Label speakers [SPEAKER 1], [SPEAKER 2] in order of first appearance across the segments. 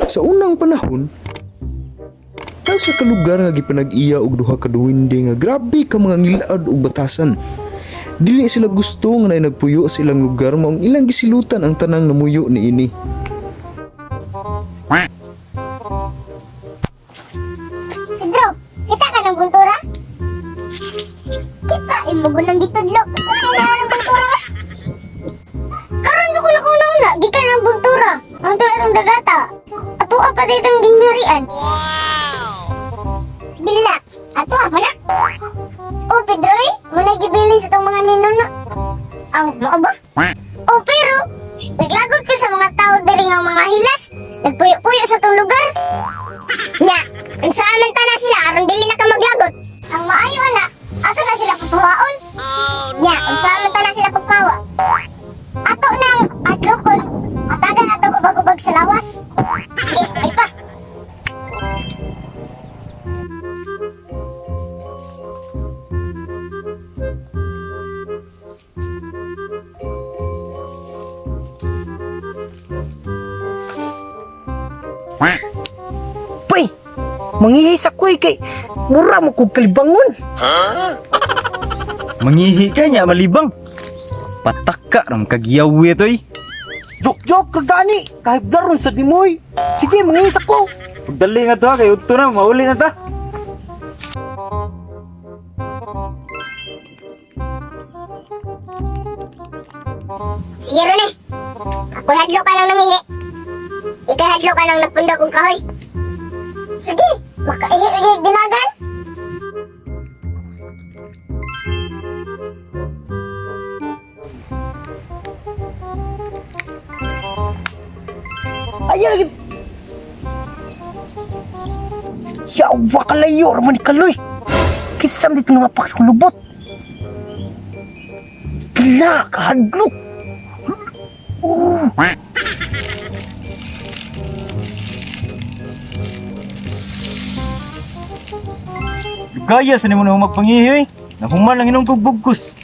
[SPEAKER 1] Sa unang panahon, naa sa kalugar nga gipanag-iya og duha ka duwende nga grabe ka mga ngilad og batasan. Dili sila gusto nga naay nagpuyo sa ilang lugar, maong ilang gisilutan ang tanang namuyo niini.
[SPEAKER 2] Pedro, kita ka ng buntura? Kita, imo ng gitudlo. Ay na ng buntura. Karon ko na kung nauna, gikan ng buntura. Ang tuwa dagata. Ato pa ditong gingharian. Wow! Bila, ato pa na. Oh, Pedro, eh, muna gibilin sa tong mga ninuno. Aw, mao ba? Oh, pero, naglagot ko sa mga tao diri nga mga hilas. Nagpuyo-puyo sa tong lugar. Nya, ang sa amin ta na sila aron dili na ka maglagot. Ang maayo ana, ato na sila pagpawaon. Nya, ang sa amin ta na sila pagpawa. Ato nang adlokon, atagan ato gubag-ubag sa lawas. Sige, ay pa.
[SPEAKER 3] Pay, mangihis ako eh, kay mura mo kog kalibangon.
[SPEAKER 4] Mangihi ka niya, malibang. Pataka ram kagyawi toy.
[SPEAKER 3] Jok-jok ka gani, kahit laron sa dimoy. Sige, mangihis ako.
[SPEAKER 4] Pagdali nga to ha, kay udto na, mauli na ta.
[SPEAKER 2] Sige Rene, ako hadlo ka lang nangihi. Ikay hadlo ka lang nagpundok og kahoy. Sige, makaihi lagi dinagan.
[SPEAKER 3] Ayaw lagi. Yawa kalayo, raman ni Kaloy. Kisam dito nga mapaks kong lubot. Pila, kahadlok. Oh.
[SPEAKER 4] Gaya sa nimo na magpangihi oy. Nahuman lang inom kog bugkos.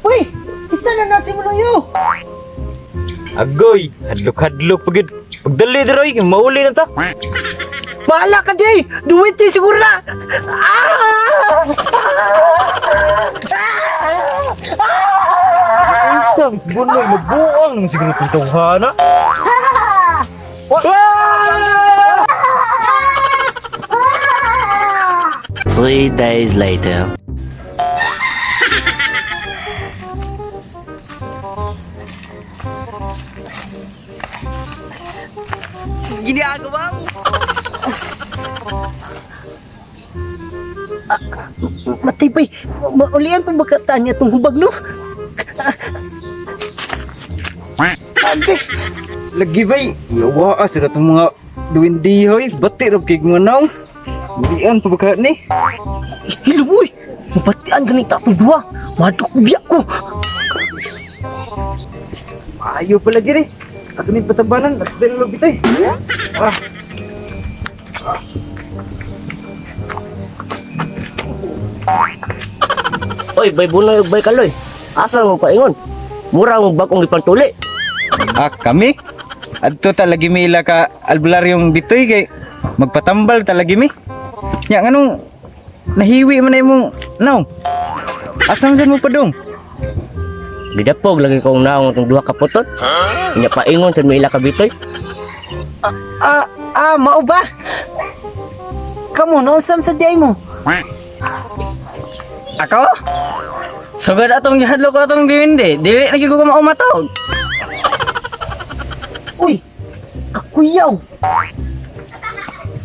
[SPEAKER 3] Uy, isa na natin mo yo.
[SPEAKER 4] Agoy, hadlok-hadlok pagid. Pagdali diroy, kay mauli na ta.
[SPEAKER 3] Bahala ka di! Duwinte siguro na! Ah!
[SPEAKER 4] Unsa mas bunoy magbuang naman siguro kung tawhana.
[SPEAKER 5] 3 days later.
[SPEAKER 3] Ginagawa mo! Matay pa'y, maulian pa ba kataan niya itong hubag, no? Ate,
[SPEAKER 4] Lagi bay, yawa sa itong mga duwindi hoy, bati rab kay mga naong. Mulian pa ba ka ni?
[SPEAKER 3] hiluoy! Mapatian ganita itong duwa! Madok biyak ko!
[SPEAKER 4] Maayo pala gini. Ato ni patabanan, at dili lo bitay. Ah,
[SPEAKER 6] Oy, bay bunoy ug bay kaloy. Asa mo paingon? Mura mo bagong gipantuli.
[SPEAKER 4] Ah, kami? Adto ta lagi mi ila ka albularyong bitoy kay magpatambal ta lagi mi. Nya nganong nahiwi man na imong naong? Asa man sad mo padung?
[SPEAKER 6] Gidapog lagi kong naong itong duha ka putot. Nya paingon sa ila ka bitoy.
[SPEAKER 3] Ah, ah, mao ba? Kamu, noon sa di mo?
[SPEAKER 7] Ako? Sugod atong gihadlok ko atong diwindi. Dili na gyud ko maumatog.
[SPEAKER 3] Uy, kakuyaw!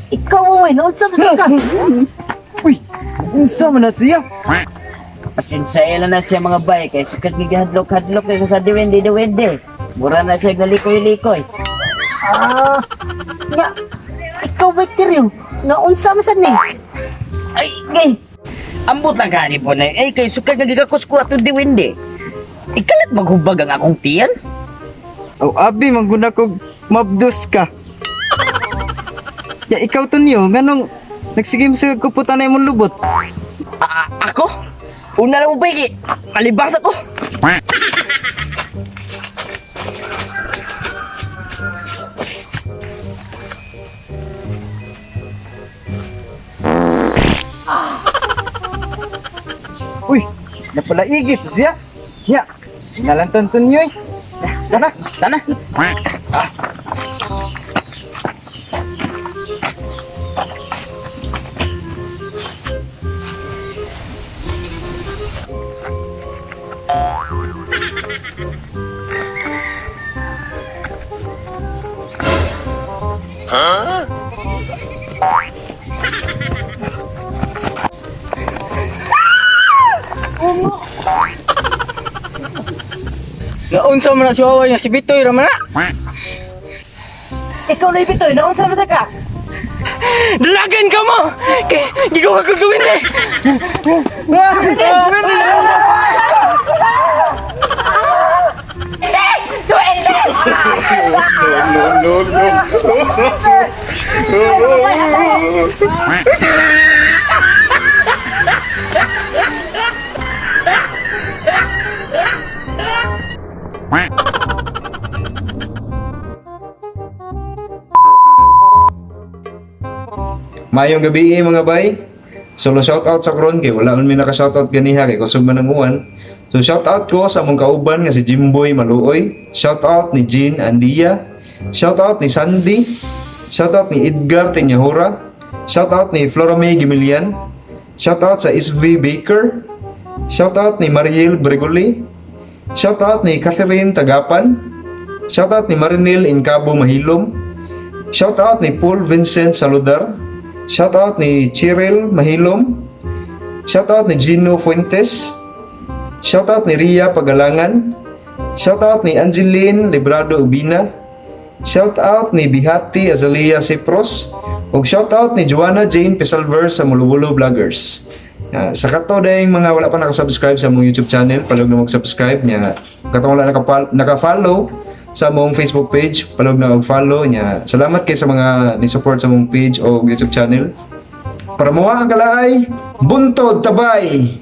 [SPEAKER 3] Ikaw ang way, noon sa ka?
[SPEAKER 4] Uy, unsa man na siya?
[SPEAKER 7] Pasensya na siya mga bay kay sukat nga gihadlok-hadlok kaysa sa diwindi diwindi. Mura na siya nalikoy-likoy.
[SPEAKER 3] Ah, nga, ikaw ba Tiryo? Naunsa man sad ni?
[SPEAKER 7] Ay, gay. Ambot lang gani po na. Ay, kay sukat nga gigakos ko atong diwindi. Ikalat maghubag ang akong tiyan.
[SPEAKER 4] Aw abi mangguna kog mabdos ka. Ya ikaw to niyo nganong nagsigim sa kuputan na imong lubot.
[SPEAKER 7] Ako? Una lang mo ba, malibas ako.
[SPEAKER 4] Maigit siya. Nya, nalantan niyo eh. Tara,
[SPEAKER 7] Tana.
[SPEAKER 3] Naunsa man na si Waway nga si Bitoy ra man na. Ikaw na Bitoy, naunsa man sa ka? Dalagan ka mo! Kay gigaw ka kag duwende.
[SPEAKER 1] Maayong gabi eh, mga bay. Solo shoutout sa kron kay wala man mi naka-shoutout ganiha kay kusog man ang uwan. So shoutout ko sa among kauban nga si Jimboy Maluoy. Shoutout ni Jean Andia. Shoutout ni Sandy. Shoutout ni Edgar Tenyahura. Shoutout ni Flora May Gimilian. Shoutout sa SV Baker. Shoutout ni Mariel Bregoli. Shoutout ni Catherine Tagapan. Shoutout ni Marinel Incabo Mahilom. Shoutout ni Paul Vincent Saludar. Shoutout ni Cheryl Mahilom. Shoutout ni Gino Fuentes. Shoutout ni Ria Pagalangan. Shoutout ni Angeline Librado Ubina. Shoutout ni Bihati Azalea Cipros. Ug shoutout ni Joanna Jane Pesalver sa Mulubulo Vloggers. Sa kato dayong mga wala pa nakasubscribe sa among YouTube channel, palog na mag-subscribe niya. Katong wala naka-follow sa among Facebook page, palog na mag-follow niya. Salamat kay sa mga ni-support sa among page o YouTube channel. Para mowa ang kalaay, buntod tabay!